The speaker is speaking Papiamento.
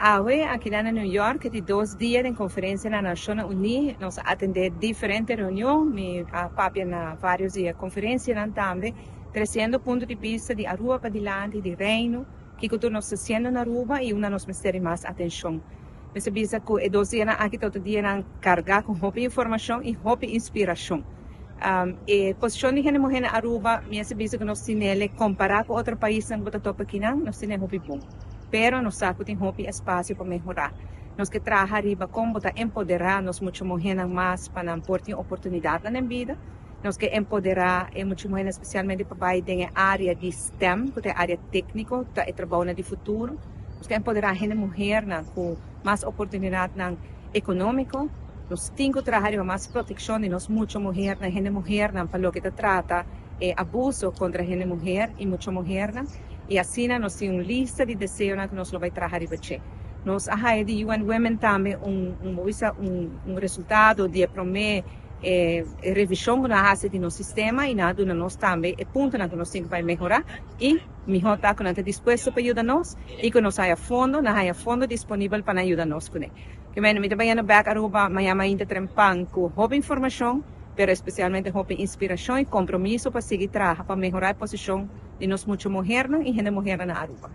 Awe, aki na New York, di 2 dia di conferencia na Nacionnan Uni, nos a atende diferente reunion, mi a papia na varios dia conferencia tambe, treciendo punto di bista di Aruba pa dilanti, di Reino, cu tur nos ta haciendo na Aruba y unda nos mester mas atencion. Mester bisa cu e 2 dianan aki tur dia carga cu hopi informacion y hopi inspiracion. E posicion di hende muhe na Aruba, mester bisa cu nos tin compara cu otro paisnan cu ta topa aki, nos tin hopi bon. Pero nos sa cu tin hopi espacio pa mehora. Nos kier traha riba con ta empodera nos mucha muhenan mas pa nan por tin oportunidad na bida. Nos kier empodera e mucha muhe, especialmente pa bay den area di STEM, cu ta area tecnico, ta e trabou di futuro. Nos kier empodera hende muhenan cu mas oportunidad economico. Nos tin cu traha riba mas proteccion di nos mucha muhenan, hende muhenan, pa loke ta trata abuso contra hende muhe y mucha muhenan. Y asina nos tin un lista di deseo cu nos lo bay traha riba. Nos a haya di UN Women tambe un resultado di prome revision cu nan a haci di nos sistema y nan a duna nos tambe e punto cu nos tin pa mehora y miho ta cu nan ta dispuesto pa yuda nos y cu nos haya fondo, nan haya fondo disponibel pa yuda nos cu ne. Kiermen, mi ta bayendo back Aruba mañan mainta trempan cu hopi informacion, pero especialmente hopi inspiracion y compromiso pa sigui traha pa mehora e posicion di nos mucha muhenan y hende muhenan na Aruba.